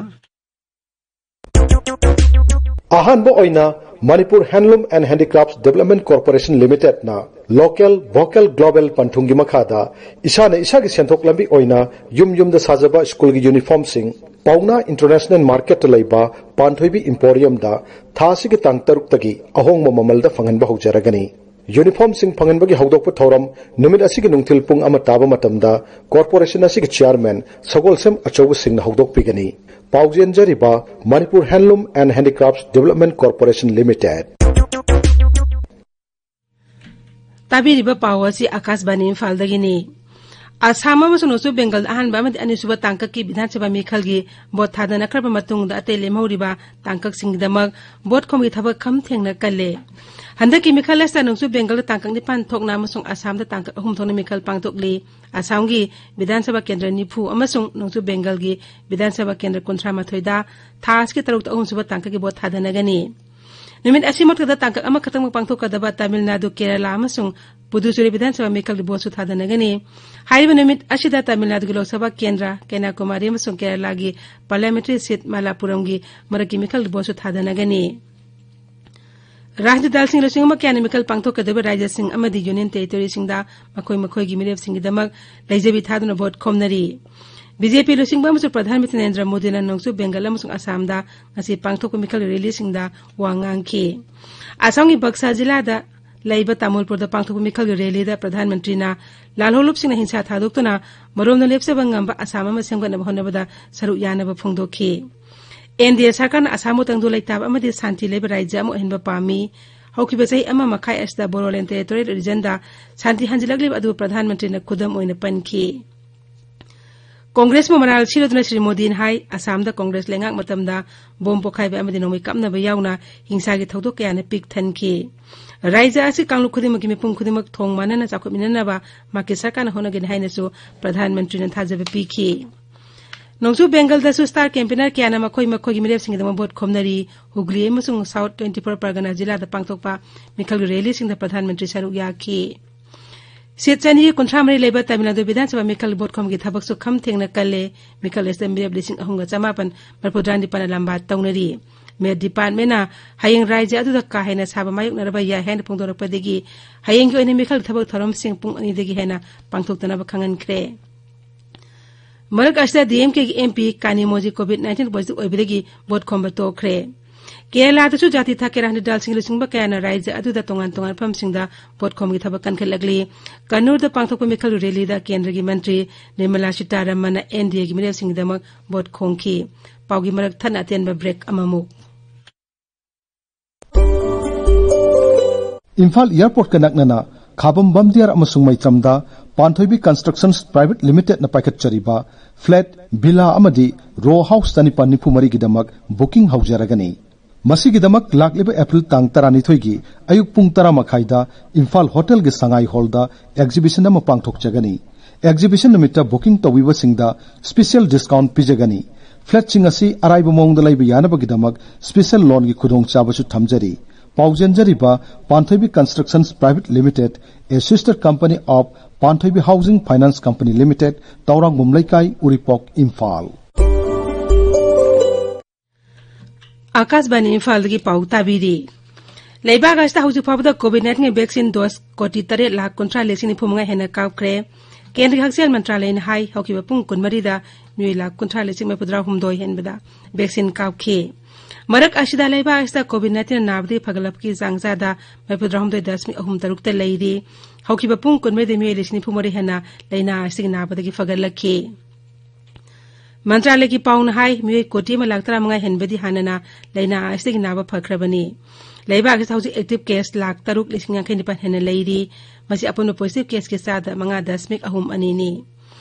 ꯑꯍꯥꯟꯕ ꯑꯣꯏꯅ Manipur handloom and handicraft development corporation ꯂꯤꯃꯤꯇꯦꯗꯅ ꯂꯣꯀꯦꯜ ꯚꯣꯀꯦꯜ ꯒ꯭ꯂꯣꯕꯦꯜ ꯄꯟꯊꯨꯡꯒꯤ ꯃꯈꯥꯗ ꯏꯁꯥꯅ ꯏꯁꯥꯒꯤ ꯁꯦꯟꯊꯣꯛ ꯂꯝꯕꯤ ꯑꯣꯏꯅ ꯌꯨꯝ ꯌꯨꯝꯗ ꯁꯥꯖꯕ ꯁ꯭ꯀꯨꯜꯒꯤ ꯌꯨꯅꯤꯐꯣꯔꯝꯁꯤꯡ ꯄꯥꯎꯅꯥ ꯏꯟꯇꯔꯅꯦꯁꯅꯦꯜ ꯃꯥꯔꯀꯦꯠꯇ ꯂꯩꯕ ꯄꯥꯟꯊꯣꯏꯕꯤ ꯏꯝꯄꯣꯔꯤꯌꯝꯗ ꯊꯥ ꯑꯁꯤꯒꯤ ꯇꯥꯡ ꯇꯔꯨꯛꯇꯒꯤ ꯑꯍꯣꯡꯕ ꯃꯃꯜꯗ ꯐꯪꯍꯟꯕ ꯍꯧꯖꯔꯒꯅꯤ꯫ ꯌꯨꯅꯤꯐꯣꯔꯝꯁꯤꯡ ꯐꯪꯍꯟꯕꯒꯤ ꯍꯧꯗꯣꯛꯄ ꯊꯧꯔꯝ ꯅꯨꯃꯤꯠ ꯑꯁꯤꯒꯤ ꯅꯨꯡꯊꯤꯜ ꯄꯨꯡ ꯑꯃ ꯇꯥꯕ ꯃꯇꯝꯗ ꯀꯣꯔꯄꯣꯔꯦꯁꯟ ꯑꯁꯤꯒꯤ ꯆꯤꯌꯥꯔꯃꯦꯟ ꯁꯒꯣꯜꯁꯦꯝ ꯑꯆꯧꯕꯁꯤꯡꯅ ꯍꯧꯗꯣꯛꯄꯤꯒꯅꯤ꯫ ꯄꯥꯎꯖꯦꯟꯖꯔꯤꯕ Manipur handloom and handicraft development corporation limited. ꯇꯥꯕꯤꯔꯤꯕ ꯄꯥꯎ ꯑꯁꯤ ꯑꯀꯥꯁꯕꯥꯅꯤ ꯏꯝꯐꯥꯜꯗꯒꯤꯅꯤ꯫ ꯑꯁꯥꯝ ꯑꯃꯁꯨꯡ ꯅꯣꯡꯆꯨꯞ ꯕꯦꯡꯒꯜꯗ ꯑꯍꯥꯟꯕ ꯑꯃꯗꯤ ꯑꯅꯤꯁꯨꯕ ꯇꯥꯡꯀꯛꯀꯤ ꯕꯤꯙꯥꯟ ꯁꯚꯥ ꯃꯤꯈꯜꯒꯤ ꯚꯣꯠ ꯊꯥꯗꯅꯈ꯭ꯔꯕ ꯃꯇꯨꯡꯗ ꯑꯇꯩ ꯂꯦꯝꯍꯧꯔꯤꯕ ꯇꯥꯡꯀꯛꯁꯤꯡꯒꯤꯗꯃꯛ ꯚꯣꯠ ꯈꯣꯝꯒꯤ ꯊꯕꯛ ꯈꯝ ꯊꯦꯡꯅ ꯀꯜꯂꯦ꯫ ꯍꯟꯗꯛꯀꯤ ꯃꯤꯈꯜ ꯑꯁꯤꯗ ꯅꯣꯡꯆꯨꯞ ꯕꯦꯡꯒꯜꯗ ꯇꯥꯡꯀꯛ ꯅꯤꯄꯥꯟ ꯊꯣꯛꯅ ꯑꯃꯁꯨꯡ ꯑꯁꯥꯝꯗ ꯇꯥꯡꯀꯛ ꯑꯍꯨꯝ ꯊꯣꯛꯅ ꯃꯤꯈꯜ ꯄꯥꯡꯊꯣꯛꯂꯤ꯫ ꯑꯁꯥꯝꯒꯤ ꯕꯤꯙꯥꯟ ꯁꯚꯥ ꯀꯦꯟꯗ꯭ꯔ ꯅꯤꯐꯨ ꯑꯃꯁꯨꯡ ꯅꯣꯡꯆꯨꯞ ꯕꯦꯡꯒꯜꯒꯤ ꯕꯤꯙꯥꯟ ꯁꯚꯥ ꯀꯦꯟꯗ꯭ꯔ ꯀꯨꯟꯊ꯭ꯔꯥ ꯃꯥꯊꯣꯏꯗ ꯊꯥ ꯑꯁꯤꯒꯤ ꯇꯔꯨꯛꯇ ꯑꯍꯨꯝꯁꯨꯕ ꯇꯥꯡꯀꯛꯀꯤ ꯚꯣꯠ ꯊꯥꯗꯅꯒꯅꯤ꯫ ꯅꯨꯃꯤꯠ ꯑꯁꯤꯃꯛꯇꯗ ꯇꯥꯡꯀꯛ ꯑꯃꯈꯛꯇꯃꯛ ꯄꯥꯡꯊꯣꯛꯀꯗꯕ ꯇꯥꯃꯤꯜ ꯅꯥꯗꯨ, ꯀꯦꯔꯂꯥ ꯑꯃꯁꯨꯡ ꯄꯨꯗꯨꯆꯦꯔꯤ ꯕꯤꯙꯥꯟ ꯁꯚꯥ ꯃꯤꯈꯜꯒꯤ ꯚꯣꯠꯁꯨ ꯊꯥꯗꯅꯒꯅꯤ꯫ ꯍꯥꯏꯔꯤꯕ ꯅꯨꯃꯤꯠ ꯑꯁꯤꯗ ꯇꯥꯃꯤꯜ ꯅꯥꯗꯨꯒꯤ ꯂꯣꯛ ꯁꯚꯥ ꯀꯦꯟꯗ꯭ꯔ ꯀꯦꯅꯥꯀꯨꯃꯥꯔꯤ ꯑꯃꯁꯨꯡ ꯀꯦꯔꯂꯥꯒꯤ ꯄꯥꯔꯂꯤꯌꯥꯃꯦꯟꯇꯔꯤ ꯁꯤꯠ ꯃꯥꯂꯥꯄꯨꯔꯝꯒꯤ ꯃꯔꯛꯀꯤ ꯃꯤꯈꯜꯒꯤ ꯚꯣꯠꯁꯨ ꯊꯥꯗꯅꯒꯅꯤ꯫ ꯔꯥꯖꯅꯤꯇꯤ ꯗꯜꯁꯤꯡ ꯂꯨꯆꯤꯡꯕ ꯀꯌꯥꯅ ꯃꯤꯈꯜ ꯄꯥꯡꯊꯣꯛꯀꯗꯧꯔꯤꯕ ꯔꯥꯖ꯭ꯌꯁꯤꯡ ꯑꯃꯗꯤ ꯌꯨꯅꯤꯌꯟ ꯇꯦꯔꯤꯇꯣꯔꯤꯁꯤꯡꯗ ꯃꯈꯣꯏ ꯃꯈꯣꯏꯒꯤ ꯃꯤꯔꯦꯞꯁꯤꯡꯒꯤꯗꯃꯛ ꯂꯩꯖꯕꯤ ꯊꯥꯗꯨꯅ ꯚꯣꯠ ꯈꯣꯝꯅꯔꯤ꯫ ꯕꯤ ꯖꯦ ꯄꯤ ꯂꯨꯆꯤꯡꯕ ꯑꯃꯁꯨꯡ ꯄ꯭ꯔꯙꯥꯟ ꯃꯟꯇ꯭ꯔꯤ ꯅꯔꯦꯟꯗ꯭ꯔ ꯃꯣꯗꯤꯅ ꯅꯣꯡꯆꯨꯞ ꯕꯦꯡꯒꯜ ꯑꯃꯁꯨꯡ ꯑꯁꯥꯝꯗ ꯉꯁꯤ ꯄꯥꯡꯊꯣꯛꯄ ꯃꯤꯈꯜꯒꯤ ꯔꯦꯂꯤꯁꯤꯡꯗ ꯋꯥ ꯉꯥꯡꯈꯤ꯫ ꯑꯁꯥꯝꯒꯤ ꯕꯛꯁꯥ ꯖꯤꯂꯥꯗ ꯂꯩꯕ ꯇꯥꯃꯨꯜꯄꯨꯔꯗ ꯄꯥꯡꯊꯣꯛꯄ ꯃꯤꯈꯜꯒꯤ ꯔꯦꯂꯤꯗ ꯄ꯭ꯔꯙꯥꯟ ꯃꯟꯇ꯭ꯔꯤꯅ ꯂꯥꯜꯍꯧꯂꯨꯞꯁꯤꯡꯅ ꯍꯤꯡꯁꯥ ꯊꯥꯗꯣꯛꯇꯨꯅ ꯃꯔꯣꯝꯗ ꯂꯦꯞꯆꯕ ꯉꯝꯕ ꯑꯁꯥꯝ ꯑꯃ ꯁꯦꯝꯒꯠꯅꯕ ꯍꯣꯠꯅꯕꯗ ꯁꯔꯨꯛ ꯌꯥꯅꯕ ꯐꯣꯡꯗꯣꯛꯈꯤ꯫ ꯑꯦꯟ ꯗꯤ ꯑꯦ ꯁꯔꯀꯥꯔꯅ ꯑꯁꯥꯝꯕꯨ ꯇꯪꯗꯨ ꯂꯩꯇꯥꯕ ꯑꯃꯗꯤ ꯁꯥꯟꯇꯤ ꯂꯩꯕ ꯔꯥꯖ꯭ꯌ ꯑꯃ ꯑꯣꯏꯍꯟꯕ ꯄꯥꯝꯃꯤ꯫ ꯍꯧꯈꯤꯕ ꯆꯍꯤ ꯑꯃ ꯃꯈꯥꯏ ꯑꯁꯤꯗ ꯕꯣꯗꯣꯂꯦꯟ ꯇꯦꯔꯤꯇꯣꯔꯤꯌꯦꯜ ꯔꯤꯖꯟꯗ ꯁꯥꯟꯇꯤ ꯍꯟꯖꯤꯜꯂꯛꯂꯤꯕ ꯑꯗꯨ ꯄ꯭ꯔꯙꯥꯟ ꯃꯟꯇ꯭ꯔꯤꯅ ꯈꯨꯗꯝ ꯑꯣꯏꯅ ꯄꯟꯈꯤ꯫ ꯀꯣꯡꯒ꯭ꯔꯦꯁꯄꯨ ꯃꯔꯥꯜ ꯁꯤꯔꯗꯨꯅ ꯁ꯭ꯔꯤ ꯃꯣꯗꯤꯅ ꯍꯥꯏ, ꯑꯁꯥꯝꯗ ꯀꯣꯡꯒ꯭ꯔꯦꯁ ꯂꯩꯉꯥꯛ ꯃꯇꯝꯗ ꯕꯣꯝ ꯄꯣꯈꯥꯏꯕ ꯑꯃꯗꯤ ꯅꯣꯡꯃꯩ ꯀꯥꯞꯅꯕ ꯌꯥꯎꯅ ꯍꯤꯡꯁꯥꯒꯤ ꯊꯧꯗꯣꯛ ꯀꯌꯥꯅ ꯄꯤꯛ ꯊꯟꯈꯤ꯫ ꯔꯥꯏꯖ꯭ꯌ ꯑꯁꯤ ꯀꯥꯡꯂꯨꯞ ꯈꯨꯗꯤꯡꯃꯛꯀꯤ ꯃꯤꯄꯨꯝ ꯈꯨꯗꯤꯡꯃꯛ ꯊꯣꯡ ꯃꯥꯟꯅꯅ ꯆꯥꯎꯈꯠꯃꯤꯟꯅꯅꯕ ꯃꯍꯥꯛꯀꯤ ꯁꯔꯀꯥꯔꯅ ꯍꯣꯠꯅꯒꯅꯤ ꯍꯥꯏꯅꯁꯨ ꯄ꯭ꯔꯙꯥꯟ ꯃꯟꯇ꯭ꯔꯤꯅ ꯊꯥꯖꯕ ꯄꯤꯈꯤ꯫ ꯅꯣꯡꯆꯨꯞ ꯕꯦꯡꯒꯜꯗꯁꯨ star campaigner ꯀꯌꯥꯅ ꯃꯈꯣꯏ ꯃꯈꯣꯏꯒꯤ ꯃꯤꯔꯦꯞꯁꯤꯡꯒꯤꯗꯃꯛ ꯚꯣꯠ ꯈꯣꯝꯅꯔꯤ꯫ ꯍꯨꯒ꯭ꯂꯤ ꯑꯃꯁꯨꯡ South twenty-four Pargana ꯖꯤꯂꯥꯗ ꯄꯥꯡꯊꯣꯛꯄ ꯃꯤꯈꯜꯒꯤ rallyꯁꯤꯡꯗ ꯄ꯭ꯔꯙꯥꯟ ꯃꯟꯇ꯭ꯔꯤ ꯁꯔꯨꯛ ꯌꯥꯈꯤ꯫ Seat ꯆꯅꯤ ꯀꯨꯟꯊ꯭ꯔꯥ ꯃꯔꯤ ꯂꯩꯕ ꯇꯥꯃꯤꯜ ꯅꯥꯗꯨ ꯕꯤꯙꯥꯟ ꯁꯚꯥ ꯃꯤꯈꯜ ꯚꯣꯠ ꯈꯣꯝꯒꯤ ꯊꯕꯛꯁꯨ ꯈꯝ ꯊꯦꯡꯅ ꯀꯜꯂꯦ꯫ ꯃꯤꯈꯜ ꯑꯁꯤꯗ ꯃꯤꯔꯦꯞ ꯂꯤꯁꯤꯡ ꯑꯍꯨꯝꯒ ꯆꯃꯥꯄꯟ ꯃꯔꯤꯐꯨꯇꯔꯥ ꯅꯤꯄꯥꯟꯅ ꯂꯝꯕꯥ ꯇꯧꯅꯔꯤ꯫ ꯃꯦꯠ ꯗꯤꯄꯥꯔꯠꯃꯦꯟꯅ ꯍꯌꯦꯡ ꯔꯥꯏꯖ꯭ꯌ ꯑꯗꯨꯗ ꯀꯥ ꯍꯦꯟꯅ ꯁꯥꯕ ꯃꯥꯌꯣꯛꯅꯔꯕ ꯌꯥꯏ ꯍꯥꯏꯅ ꯐꯣꯡꯗꯣꯔꯛꯄꯗꯒꯤ ꯍꯌꯦꯡꯒꯤ ꯑꯣꯏꯅ ꯃꯤꯈꯜ ꯊꯕꯛ ꯊꯧꯔꯝꯁꯤꯡ ꯄꯨꯡ ꯑꯅꯤꯗꯒꯤ ꯍꯦꯟꯅ ꯄꯥꯡꯊꯣꯛꯇꯅꯕ ꯈꯪꯍꯟꯈ꯭ꯔꯦ꯫ ꯃꯔꯛ ꯑꯁꯤꯗ DMKꯒꯤ MP Kanimozhi COVID nineteen positive ꯑꯣꯏꯕꯗꯒꯤ ꯚꯣꯠ ꯈꯣꯝꯕ ꯇꯣꯛꯈ꯭ꯔꯦ꯫ ꯀꯦꯔꯂꯥꯗꯁꯨ ꯖꯥꯇꯤ ꯊꯥꯀꯦꯔꯥ ꯍꯟꯗꯗꯥꯜꯁꯤꯡꯒꯤ ꯂꯨꯆꯤꯡꯕ ꯀꯌꯥꯅ ꯔꯥꯏꯖ꯭ꯌ ꯑꯗꯨꯗ ꯇꯣꯉꯥꯟ ꯇꯣꯉꯥꯟꯕ ꯃꯐꯝꯁꯤꯡꯗ ꯚꯣꯠ ꯈꯣꯝꯕꯒꯤ ꯊꯕꯛ ꯀꯟꯈꯠꯂꯛꯂꯤ꯫ ꯀꯟꯅꯨꯔꯗ ꯄꯥꯡꯊꯣꯛꯄ ꯃꯤꯈꯜ rallyꯗ ꯀꯦꯟꯗ꯭ꯔꯒꯤ ꯃꯟꯇ꯭ꯔꯤ ꯅꯤꯔꯃꯂꯥ ꯁꯤꯇꯥꯔꯥꯃꯟꯅ NDAꯒꯤ ꯃꯤꯔꯦꯞꯁꯤꯡꯒꯤꯗꯃꯛ ꯚꯣꯠ ꯈꯣꯝꯈꯤ꯫ ꯄꯥꯎꯒꯤ ꯃꯔꯛ ꯊꯠꯅ ꯑꯇꯦꯟꯕ break ꯑꯃꯃꯨꯛ꯫ ꯏꯝꯐꯥꯜ airportꯀ ꯅꯛꯅꯅ ꯈꯥꯕꯝ ꯕꯝꯗꯤꯌꯥꯔ ꯑꯃꯁꯨꯡ ꯃꯩꯇ꯭ꯔꯝꯗ ꯄꯥꯟꯊꯣꯏꯕꯤ Constructions Private Limitedꯅ ꯄꯥꯏꯈꯠꯆꯔꯤꯕ flat, villa ꯑꯃꯗꯤ row house ꯆꯅꯤꯄꯥꯟ ꯅꯤꯐꯨ ꯃꯔꯤꯒꯤꯗꯃꯛ booking ꯍꯧꯖꯔꯒꯅꯤ꯫ ꯃꯁꯤꯒꯤꯗꯃꯛ ꯂꯥꯛꯂꯤꯕ April ꯇꯥꯡ ꯇꯔꯥꯅꯤꯊꯣꯏꯒꯤ ꯑꯌꯨꯛ ꯄꯨꯡ ꯇꯔꯥ ꯃꯈꯥꯏꯗ ꯏꯝꯐꯥꯜ ꯍꯣꯇꯦꯜꯒꯤ ꯁꯉꯥꯏ ꯍꯣꯜꯗ exhibition ꯑꯃ ꯄꯥꯡꯊꯣꯛꯆꯒꯅꯤ꯫ Exhibition ꯅꯨꯃꯤꯠꯇ booking ꯇꯧꯕꯤꯕꯁꯤꯡꯗ special discount ꯄꯤꯖꯒꯅꯤ꯫ Flatꯁꯤꯡ ꯑꯁꯤ ꯑꯔꯥꯏꯕ ꯃꯑꯣꯡꯗ ꯂꯩꯕ ꯌꯥꯅꯕꯒꯤꯗꯃꯛ special loanꯒꯤ ꯈꯨꯗꯣꯡꯆꯥꯕꯁꯨ ꯊꯝꯖꯔꯤ꯫ ꯄꯥꯎꯖꯦꯟꯖꯔꯤꯕ ꯄꯥꯟꯊꯣꯏꯕꯤ Constructions Private Limited, a sister company of Panthoibi Housing Finance Company Limited, Tourangbam ꯂꯩꯀꯥꯏ, ꯎꯔꯤꯄꯣꯛ, ꯏꯝꯐꯥꯜ꯫ ꯑꯥꯀꯥꯁꯕꯥꯅꯤ ꯏꯝꯐꯥꯜꯗꯒꯤ ꯄꯥꯎ ꯇꯥꯕꯤꯔꯤ꯫ ꯂꯩꯕꯥꯛ ꯑꯁꯤꯗ ꯍꯧꯖꯤꯛ ꯐꯥꯎꯕꯗ COVID nineteen vaccine dose ꯀꯣꯇꯤ ꯇꯔꯦꯠ ꯂꯥꯈ ꯀꯨꯟꯊ꯭ꯔꯥ ꯂꯤꯁꯤꯡ ꯅꯤꯐꯨ ꯃꯉꯥ ꯍꯦꯟꯅ ꯀꯥꯞꯈ꯭ꯔꯦ꯫ ꯀꯦꯟꯗ꯭ꯔꯒꯤ ꯍꯛꯁꯦꯜ ꯃꯟꯇ꯭ꯔꯥꯂꯌꯅ ꯍꯥꯏ, ꯍꯧꯈꯤꯕ ꯄꯨꯡ ꯀꯨꯟꯃꯔꯤꯗ ꯃꯤꯑꯣꯏ ꯂꯥꯈ ꯀꯨꯟꯊ꯭ꯔꯥ ꯂꯤꯁꯤꯡ ꯃꯔꯤꯐꯨꯇꯔꯥ ꯍꯨꯝꯗꯣꯏ ꯍꯦꯟꯕꯗ vaccine ꯀꯥꯞꯈꯤ꯫ ꯃꯔꯛ ꯑꯁꯤꯗ ꯂꯩꯕꯥꯛ ꯑꯁꯤꯗ COVID nineteen ꯅꯥꯕꯗꯒꯤ ꯐꯒꯠꯂꯛꯄꯒꯤ ꯆꯥꯡ ꯆꯥꯗ ꯃꯔꯤꯐꯨꯇꯔꯥ ꯍꯨꯝꯗꯣꯏ ꯗꯁꯃꯤꯛ ꯑꯍꯨꯝ ꯇꯔꯨꯛꯇ ꯂꯩꯔꯤ꯫ ꯍꯧꯈꯤꯕ ꯄꯨꯡ ꯀꯨꯟꯃꯔꯤꯗ ꯃꯤꯑꯣꯏ ꯂꯤꯁꯤꯡ ꯅꯤꯐꯨ ꯃꯔꯤ ꯍꯦꯟꯅ ꯂꯥꯏꯅꯥ ꯑꯁꯤꯒꯤ ꯅꯥꯕꯗꯒꯤ ꯐꯒꯠꯂꯛꯈꯤ꯫ ꯃꯟꯇ꯭ꯔꯥꯂꯌꯒꯤ ꯄꯥꯎꯅ ꯍꯥꯏ, ꯃꯤꯑꯣꯏ ꯀꯣꯇꯤ ꯑꯃ ꯂꯥꯈ ꯇꯔꯥꯃꯉꯥ ꯍꯦꯟꯕꯗꯤ ꯍꯥꯟꯅꯅ ꯂꯥꯏꯅꯥ ꯑꯁꯤꯗꯒꯤ ꯅꯥꯕ ꯐꯈ꯭ꯔꯕꯅꯤ꯫ ꯂꯩꯕꯥꯛ ꯑꯁꯤꯗ ꯍꯧꯖꯤꯛ active case ꯂꯥꯈ ꯇꯔꯨꯛ ꯂꯤꯁꯤꯡ ꯌꯥꯡꯈꯩ ꯅꯤꯄꯥꯟ ꯍꯦꯟꯅ ꯂꯩꯔꯤ꯫ ꯃꯁꯤ ꯑꯄꯨꯟꯕ positive caseꯀꯤ ꯆꯥꯗ ꯃꯉꯥ ꯗꯁꯃꯤꯛ ꯑꯍꯨꯝ ꯑꯅꯤꯅꯤ꯫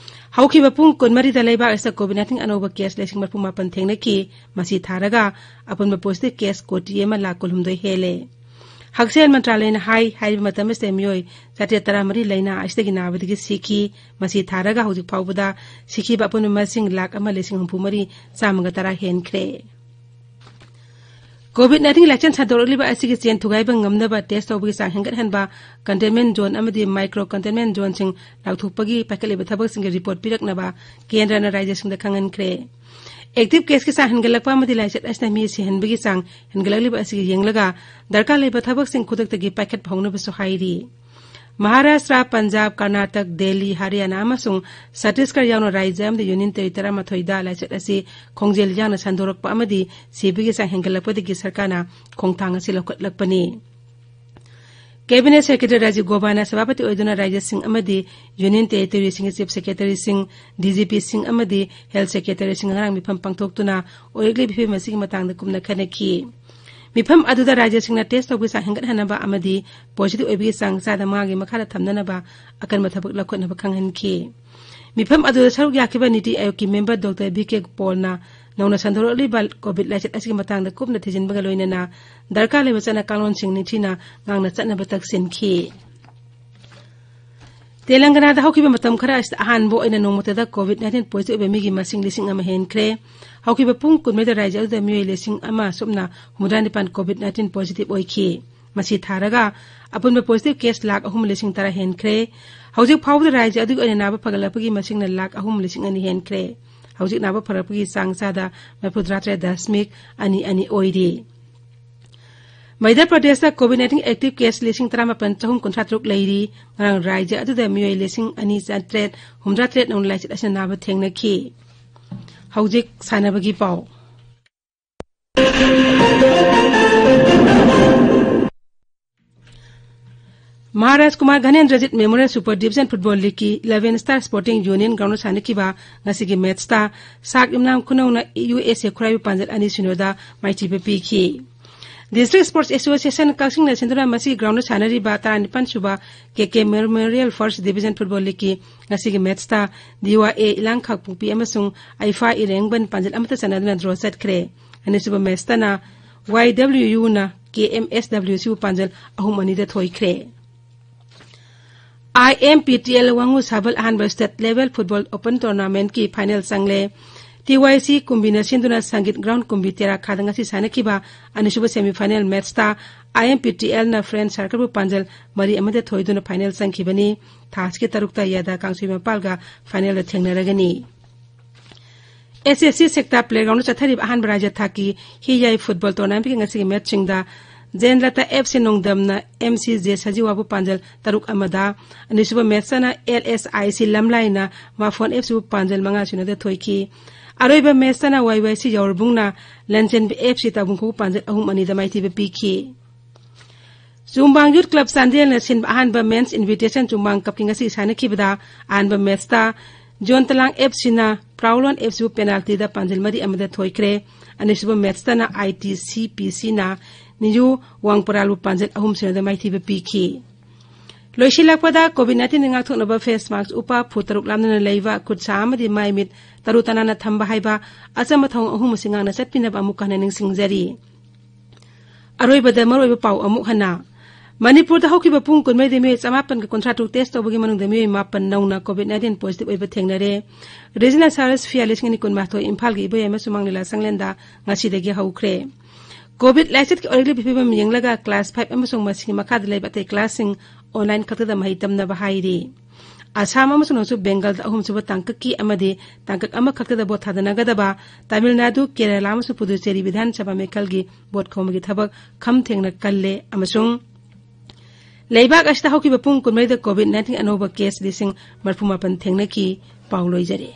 ꯍꯧꯈꯤꯕ ꯄꯨꯡ ꯀꯨꯟꯃꯔꯤꯗ ꯂꯩꯕꯥꯛ ꯑꯁꯤꯗ COVID nineteen ꯑꯅꯧꯕ case ꯂꯤꯁꯤꯡ ꯃꯔꯤꯐꯨ ꯃꯥꯄꯟ ꯊꯦꯡꯅꯈꯤ꯫ ꯃꯁꯤ ꯊꯥꯔꯒ ꯑꯄꯨꯟꯕ positive case ꯀꯣꯇꯤ ꯑꯃ ꯂꯥꯈ ꯀꯨꯟꯍꯨꯝꯗꯣꯏ ꯍꯦꯜꯂꯦ꯫ ꯍꯛꯁꯦꯜ ꯃꯟꯇ꯭ꯔꯥꯂꯌꯅ ꯍꯥꯏ, ꯍꯥꯏꯔꯤꯕ ꯃꯇꯝ ꯑꯁꯤꯗ ꯃꯤꯑꯣꯏ ꯆꯥꯇ꯭ꯔꯦꯠ ꯇꯔꯥꯃꯔꯤ ꯂꯥꯏꯅꯥ ꯑꯁꯤꯗꯒꯤ ꯅꯥꯕꯗꯒꯤ ꯁꯤꯈꯤ꯫ ꯃꯁꯤ ꯊꯥꯔꯒ ꯍꯧꯖꯤꯛ ꯐꯥꯎꯕꯗ ꯁꯤꯈꯤꯕ ꯑꯄꯨꯟꯕ ꯃꯁꯤꯡ ꯂꯥꯈ ꯑꯃ ꯂꯤꯁꯤꯡ ꯍꯨꯝꯐꯨ ꯃꯔꯤ ꯆꯥꯝꯃꯒ ꯇꯔꯥ ꯍꯦꯟꯈ꯭ꯔꯦ꯫ COVID nineteen ꯂꯥꯏꯆꯠ ꯁꯟꯗꯣꯔꯛꯂꯤꯕ ꯑꯁꯤꯒꯤ ꯆꯦꯟ ꯊꯨꯒꯥꯏꯕ ꯉꯝꯅꯕ test ꯇꯧꯕꯒꯤ ꯆꯥꯡ ꯍꯦꯟꯒꯠꯍꯟꯕ, containment zone ꯑꯃꯗꯤ micro containment zoneꯁꯤꯡ ꯂꯥꯎꯊꯣꯛꯄꯒꯤ ꯄꯥꯏꯈꯠꯂꯤꯕ ꯊꯕꯛꯁꯤꯡꯒꯤ report ꯄꯤꯔꯛꯅꯕ ꯀꯦꯟꯗ꯭ꯔꯅ ꯔꯥꯖ꯭ꯌꯁꯤꯡꯗ ꯈꯪꯍꯟꯈ꯭ꯔꯦ꯫ Active caseꯀꯤ ꯆꯥꯡ ꯍꯦꯟꯒꯠꯂꯛꯄ ꯑꯃꯗꯤ ꯂꯥꯏꯆꯠ ꯑꯁꯤꯅ ꯃꯤ ꯁꯤꯍꯟꯕꯒꯤ ꯆꯥꯡ ꯍꯦꯟꯒꯠꯂꯛꯂꯤꯕ ꯑꯁꯤꯒꯤ ꯌꯦꯡꯂꯒ ꯗꯔꯀꯥꯔ ꯂꯩꯕ ꯊꯕꯛꯁꯤꯡ ꯈꯨꯗꯛꯇꯒꯤ ꯄꯥꯏꯈꯠꯄ ꯍꯧꯅꯕꯁꯨ ꯍꯥꯏꯔꯤ꯫ ꯃꯍꯥꯔꯥꯁꯇ꯭ꯔ, ꯄꯟꯖꯥꯕ, ꯀꯔꯅꯥꯇꯛ, ꯗꯦꯜꯂꯤ, ꯍꯔꯤꯌꯥꯅꯥ ꯑꯃꯁꯨꯡ ꯁꯠꯇꯤꯁꯒꯔ ꯌꯥꯎꯅ ꯔꯥꯖ꯭ꯌ ꯑꯃꯗ ꯌꯨꯅꯤꯌꯟ ꯇꯦꯔꯤꯇꯣꯔꯤ ꯇꯔꯥꯃꯥꯊꯣꯏꯗ ꯂꯥꯏꯆꯠ ꯑꯁꯤ ꯈꯣꯡꯖꯦꯜ ꯌꯥꯡꯅ ꯁꯟꯗꯣꯔꯛꯄ ꯑꯃꯗꯤ ꯁꯤꯕꯒꯤ ꯆꯥꯡ ꯍꯦꯟꯒꯠꯂꯛꯄꯗꯒꯤ ꯁꯔꯀꯥꯔꯅ ꯈꯣꯡꯊꯥꯡ ꯑꯁꯤ ꯂꯧꯈꯠꯂꯛꯄꯅꯤ꯫ Cabinet Secretary ꯔꯥꯖꯤꯕ ꯒꯣꯕꯥꯅ ꯁꯚꯥꯄꯇꯤ ꯑꯣꯏꯗꯨꯅ ꯔꯥꯖ꯭ꯌꯁꯤꯡ ꯑꯃꯗꯤ ꯌꯨꯅꯤꯌꯟ ꯇꯦꯔꯤꯇꯣꯔꯤꯁꯤꯡꯒꯤ chief secretaryꯁꯤꯡ, DGPꯁꯤꯡ ꯑꯃꯗꯤ health secretaryꯁꯤꯡ ꯉꯔꯥꯡ ꯃꯤꯐꯝ ꯄꯥꯡꯊꯣꯛꯇꯨꯅ ꯑꯣꯏꯔꯛꯂꯤꯕ ꯐꯤꯕꯝ ꯑꯁꯤꯒꯤ ꯃꯇꯥꯡꯗ ꯀꯨꯞꯅ ꯈꯟꯅꯈꯤ꯫ ꯃꯤꯐꯝ ꯑꯗꯨꯗ ꯔꯥꯖ꯭ꯌꯁꯤꯡꯅ test ꯇꯧꯕꯒꯤ ꯆꯥꯡ ꯍꯦꯟꯒꯠꯍꯟꯅꯕ ꯑꯃꯗꯤ positive ꯑꯣꯏꯕꯒꯤ ꯆꯥꯡ ꯆꯥꯗ ꯃꯉꯥꯒꯤ ꯃꯈꯥꯗ ꯊꯝꯅꯅꯕ ꯑꯀꯟꯕ ꯊꯕꯛ ꯂꯧꯈꯠꯅꯕ ꯈꯪꯍꯟꯈꯤ꯫ ꯃꯤꯐꯝ ꯑꯗꯨꯗ ꯁꯔꯨꯛ ꯌꯥꯈꯤꯕ ꯅꯤꯇꯤ ꯑꯥꯌꯣꯒꯀꯤ member Doctor V K ꯄꯣꯜꯅ ꯅꯧꯅ ꯁꯟꯗꯣꯔꯛꯂꯤꯕ COVID ꯂꯥꯏꯆꯠ ꯑꯁꯤꯒꯤ ꯃꯇꯥꯡꯗ ꯀꯨꯞꯅ ꯊꯤꯖꯤꯟꯕꯒ ꯂꯣꯏꯅꯅ ꯗꯔꯀꯥꯔ ꯂꯩꯕ ꯆꯠꯅ ꯀꯥꯡꯂꯣꯟꯁꯤꯡ ꯅꯤꯡꯊꯤꯅ ꯉꯥꯡꯅ ꯆꯠꯅꯕ ꯇꯛꯁꯤꯟꯈꯤ꯫ ꯇꯦꯂꯪꯒꯅꯥꯗ ꯍꯧꯈꯤꯕ ꯃꯇꯝ ꯈꯔ ꯑꯁꯤꯗ ꯑꯍꯥꯟꯕ ꯑꯣꯏꯅ ꯅꯣꯡꯃꯇꯗ COVID nineteen positive ꯑꯣꯏꯕ ꯃꯤꯒꯤ ꯃꯁꯤꯡ ꯂꯤꯁꯤꯡ ꯑꯃ ꯍꯦꯟꯈ꯭ꯔꯦ꯫ ꯍꯧꯈꯤꯕ ꯄꯨꯡ ꯀꯨꯟꯃꯔꯤꯗ ꯔꯥꯖ꯭ꯌ ꯑꯗꯨꯗ ꯃꯤꯑꯣꯏ ꯂꯤꯁꯤꯡ ꯑꯃ ꯁꯨꯞꯅ ꯍꯨꯝꯐꯨꯇꯔꯥ ꯅꯤꯄꯥꯟ COVID nineteen positive ꯑꯣꯏꯈꯤ꯫ ꯃꯁꯤ ꯊꯥꯔꯒ ꯑꯄꯨꯟꯕ positive case ꯂꯥꯈ ꯑꯍꯨꯝ ꯂꯤꯁꯤꯡ ꯇꯔꯥ ꯍꯦꯟꯈ꯭ꯔꯦ꯫ ꯍꯧꯖꯤꯛ ꯐꯥꯎꯕꯗ ꯔꯥꯖ꯭ꯌ ꯑꯗꯨꯒꯤ ꯑꯣꯏꯅ ꯅꯥꯕ ꯐꯒꯠꯂꯛꯄꯒꯤ ꯃꯁꯤꯡꯅ ꯂꯥꯈ ꯑꯍꯨꯝ ꯂꯤꯁꯤꯡ ꯑꯅꯤ ꯍꯦꯟꯈ꯭ꯔꯦ꯫ ꯍꯧꯖꯤꯛ ꯅꯥꯕ ꯐꯔꯛꯄꯒꯤ ꯆꯥꯡ ꯆꯥꯗ ꯃꯔꯤꯐꯨꯇꯔꯥ ꯇꯔꯦꯠ ꯗꯁꯃꯤꯛ ꯑꯅꯤ ꯑꯅꯤ ꯑꯣꯏꯔꯤ꯫ ꯃꯙ꯭ꯌ ꯄ꯭ꯔꯗꯦꯁꯇ COVID nineteen active case ꯂꯤꯁꯤꯡ ꯇꯔꯥꯃꯥꯄꯟ ꯆꯍꯨꯝ ꯀꯨꯟꯊ꯭ꯔꯥ ꯇꯔꯨꯛ ꯂꯩꯔꯤ꯫ ꯉꯔꯥꯡ ꯔꯥꯖ꯭ꯌ ꯑꯗꯨꯗ ꯃꯤꯑꯣꯏ ꯂꯤꯁꯤꯡ ꯑꯅꯤ ꯆꯥꯇ꯭ꯔꯦꯠ ꯍꯨꯝꯐꯨꯇꯔꯥ ꯇꯔꯦꯠ ꯅꯧꯅ ꯂꯥꯏꯆꯠ ꯑꯁꯤꯅ ꯅꯥꯕ ꯊꯦꯡꯅꯈꯤ꯫ ꯍꯧꯖꯤꯛ ꯁꯥꯟꯅꯕꯒꯤ ꯄꯥꯎ꯫ Maharaj Kumar ꯘꯅꯦꯟꯗ꯭ꯔꯖꯤꯠ Memorial Super Division Football Leagueꯀꯤ eleven Star Sporting Union groundꯗ ꯁꯥꯟꯅꯈꯤꯕ ꯉꯁꯤꯒꯤ matchꯇ ꯁꯥꯛ ꯏꯝꯅꯥꯝ ꯈꯨꯅꯧꯅ USA ꯈꯨꯔꯥꯏꯕꯨ ꯄꯥꯟꯖꯜ ꯑꯅꯤ ꯁꯤꯅꯣꯗ ꯃꯥꯏꯊꯤꯕ ꯄꯤꯈꯤ꯫ District Sports Association ꯀꯛꯆꯤꯡꯅ ꯁꯤꯟꯗꯨꯅ ꯃꯁꯤꯒꯤ groundꯗ ꯁꯥꯟꯅꯔꯤꯕ ꯇꯔꯥꯅꯤꯄꯥꯟ ꯁꯨꯕ KK Memorial First Division Football Leagueꯀꯤ ꯉꯁꯤꯒꯤ matchꯇ DYA ꯏꯂꯥꯡ ꯈꯥꯛꯄꯣꯛꯄꯤ ꯑꯃꯁꯨꯡ ꯑꯩꯐꯥ ꯏꯔꯦꯡꯕꯟ ꯄꯥꯟꯖꯜ ꯑꯃꯠꯇ ꯆꯟꯅꯗꯨꯅ draw ꯆꯠꯈ꯭ꯔꯦ꯫ ꯑꯅꯤꯁꯨꯕ matchꯇꯅ YWUꯅ ꯀꯦ ꯑꯦꯝ ꯑꯦꯁ ꯗꯕ꯭ꯂꯤꯎ ꯁꯤꯕꯨ ꯄꯥꯟꯖꯜ ꯑꯍꯨꯝ ꯑꯅꯤꯗ ꯊꯣꯏꯈ꯭ꯔꯦ꯫ I M P T L ꯋꯥꯉꯨ ꯁꯥꯕꯜ ꯑꯍꯥꯟꯕ State Level Football Open Tournamentꯀꯤ final ꯆꯪꯂꯦ꯫ ꯇꯤ ꯋꯥꯏ ꯁꯤ ꯀꯨꯝꯕꯤꯅ ꯁꯤꯟꯗꯨꯅ ꯁꯪꯒꯤꯠ ground ꯀꯨꯝꯕꯤ ꯇꯦꯔꯥꯈꯥꯗ ꯉꯁꯤ ꯁꯥꯟꯅꯈꯤꯕ ꯑꯅꯤꯁꯨꯕ semi final matchꯇ ꯑꯥꯏ ꯑꯦꯝ ꯄꯤ ꯇꯤ ꯑꯦꯜꯅ Friends Circleꯕꯨ ꯄꯥꯟꯖꯜ ꯃꯔꯤ ꯑꯃꯗ ꯊꯣꯏꯗꯨꯅ final ꯆꯪꯈꯤꯕꯅꯤ꯫ ꯊꯥ ꯑꯁꯤꯒꯤ ꯇꯔꯨꯛꯇ ꯌꯥꯗꯥ ꯀꯥꯡꯁꯣꯏ ꯃꯄꯥꯜꯒ finalꯗ ꯊꯦꯡꯅꯔꯒꯅꯤ꯫ ꯑꯦꯁ ꯑꯦꯁ ꯁꯤ ꯁꯦꯛꯇꯥ playgroundꯗ ꯆꯠꯊꯔꯤꯕ ꯑꯍꯥꯟꯕ ꯔꯥꯖ꯭ꯌ ꯊꯥꯛꯀꯤ ꯍꯤꯌꯥꯏ football tournamentꯀꯤ ꯉꯁꯤꯒꯤ matchꯁꯤꯡꯗ ꯖꯦꯟꯂꯇꯥ F C ꯅꯣꯡꯗꯝꯅ M C J ꯁꯖꯤꯋꯥꯕꯨ ꯄꯥꯟꯖꯜ ꯇꯔꯨꯛ ꯑꯃꯗ, ꯑꯅꯤꯁꯨꯕ matchꯇꯅ L S I C ꯂꯝꯂꯥꯏꯅ ꯃꯥꯐꯣꯟ F ꯁꯤꯕꯨ ꯄꯥꯟꯖꯜ ꯃꯉꯥ ꯁꯤꯅꯣꯗ ꯊꯣꯏꯈꯤ꯫ ꯑꯔꯣꯏꯕ matchꯇꯅ ꯋꯥꯏ ꯋꯥꯏ ꯁꯤ ꯌꯥꯎꯔꯕꯨꯡꯅ ꯂꯟꯆꯦꯟꯕꯤ ꯑꯦꯐ ꯁꯤ ꯇꯥꯕꯨꯡꯈꯣꯛꯄꯨ ꯄꯥꯟꯖꯜ ꯑꯍꯨꯝ ꯑꯅꯤꯗ ꯃꯥꯏꯊꯤꯕ ꯄꯤꯈꯤ꯫ ꯆꯨꯝꯕꯥꯡ Youth Club ꯆꯥꯟꯗꯦꯜꯅ ꯁꯤꯟꯕ ꯑꯍꯥꯟꯕ Men's Invitation ꯆꯨꯝꯕꯥꯡ Cupꯀꯤ ꯉꯁꯤ ꯁꯥꯟꯅꯈꯤꯕꯗ ꯑꯍꯥꯟꯕ matchꯇ ꯖꯣꯟꯇꯂꯥꯡ ꯑꯦꯐ ꯁꯤꯅ ꯄ꯭ꯔꯥꯎꯂꯣꯟ ꯑꯦꯐ ꯁꯤꯕꯨ penaltyꯗ ꯄꯥꯟꯖꯜ ꯃꯔꯤ ꯑꯃꯗ ꯊꯣꯏꯈ꯭ꯔꯦ꯫ ꯑꯅꯤꯁꯨꯕ matchꯇꯅ ꯑꯥꯏ ꯇꯤ ꯁꯤ ꯄꯤ ꯁꯤꯅ ꯅꯤꯌꯨ ꯋꯥꯡꯄꯔꯥꯜꯕꯨ ꯄꯥꯟꯖꯜ ꯑꯍꯨꯝ ꯁꯤꯅꯣꯗ ꯃꯥꯏꯊꯤꯕ ꯄꯤꯈꯤ꯫ ꯂꯣꯏꯁꯤꯜꯂꯛꯄꯗ COVID nineteen ꯉꯥꯛꯊꯣꯛꯅꯕ face mask ꯎꯞꯄ, ꯐꯨꯠ ꯇꯔꯨꯛ ꯂꯥꯞꯅꯅ ꯂꯩꯕ, ꯈꯨꯠ ꯁꯥ ꯑꯃꯗꯤ ꯃꯥꯏ ꯃꯤꯠ ꯇꯔꯨ ꯇꯅꯥꯟꯅ ꯊꯝꯕ ꯍꯥꯏꯕ ꯑꯆꯝꯕ ꯊꯧꯑꯣꯡ ꯑꯍꯨꯝ ꯑꯁꯤ ꯉꯥꯛꯅ ꯆꯠꯄꯤꯅꯕ ꯑꯃꯨꯛ ꯍꯟꯅ ꯅꯤꯡꯁꯤꯡꯖꯔꯤ꯫ ꯑꯔꯣꯏꯕꯗ ꯃꯔꯨꯑꯣꯏꯕ ꯄꯥꯎ ꯑꯃꯨꯛ ꯍꯟꯅ꯫ ꯃꯅꯤꯄꯨꯔꯗ ꯍꯧꯈꯤꯕ ꯄꯨꯡ ꯀꯨꯟꯃꯔꯤꯗ ꯃꯤꯑꯣꯏ ꯆꯃꯥꯄꯟꯒ ꯀꯨꯟꯊ꯭ꯔꯥ ꯇꯔꯨꯛ test ꯇꯧꯕꯒꯤ ꯃꯅꯨꯡꯗ ꯃꯤꯑꯣꯏ ꯃꯥꯄꯟ ꯅꯧꯅ COVID nineteen positive ꯑꯣꯏꯕ ꯊꯦꯡꯅꯔꯦ꯫ Regional Service ꯐꯤꯌꯥ ꯂꯤꯁꯤꯡ ꯑꯅꯤ ꯀꯨꯟꯃꯥꯊꯣꯏ ꯏꯝꯐꯥꯜꯒꯤ ꯏꯕꯣꯌꯥꯏ ꯑꯃꯁꯨꯡ ꯃꯥꯡꯂꯤꯂꯥ ꯁꯪꯂꯦꯟꯗ ꯉꯁꯤꯗꯒꯤ ꯍꯧꯈ꯭ꯔꯦ꯫ COVID ꯂꯥꯏꯆꯠꯀꯤ ꯑꯣꯏꯔꯛꯂꯤꯕ ꯐꯤꯕꯝ ꯌꯦꯡꯂꯒ class five ꯑꯃꯁꯨꯡ ꯃꯁꯤꯒꯤ ꯃꯈꯥꯗ ꯂꯩꯕ ꯑꯇꯩ classꯁꯤꯡ online ꯈꯛꯇꯗ ꯃꯍꯩ ꯇꯝꯅꯕ ꯍꯥꯏꯔꯤ꯫ ꯑꯁꯥꯝ ꯑꯃꯁꯨꯡ ꯅꯣꯡꯆꯨꯞ ꯕꯦꯡꯒꯜꯗ ꯑꯍꯨꯝꯁꯨꯕ ꯇꯥꯡꯀꯛꯀꯤ ꯑꯃꯗꯤ ꯇꯥꯡꯀꯛ ꯑꯃꯈꯛꯇꯗ vote ꯊꯥꯗꯅꯒꯗꯕ ꯇꯥꯃꯤꯜ ꯅꯥꯗꯨ, ꯀꯦꯔꯂꯥ ꯑꯃꯁꯨꯡ ꯄꯨꯗꯨꯆꯦꯔꯤ ꯕꯤꯙꯥꯟ ꯁꯚꯥ ꯃꯤꯈꯜꯒꯤ vote ꯈꯣꯝꯕꯒꯤ ꯊꯕꯛ ꯈꯝ ꯊꯦꯡꯅ ꯀꯜꯂꯦ ꯑꯃꯁꯨꯡ ꯂꯩꯕꯥꯛ ꯑꯁꯤꯗ ꯍꯧꯈꯤꯕ ꯄꯨꯡ ꯀꯨꯟꯃꯔꯤꯗ COVID nineteen ꯑꯅꯧꯕ case ꯂꯤꯁꯤꯡ ꯃꯔꯤꯐꯨ ꯃꯥꯄꯟ ꯊꯦꯡꯅꯈꯤ꯫ ꯄꯥꯎ ꯂꯣꯏꯖꯔꯦ꯫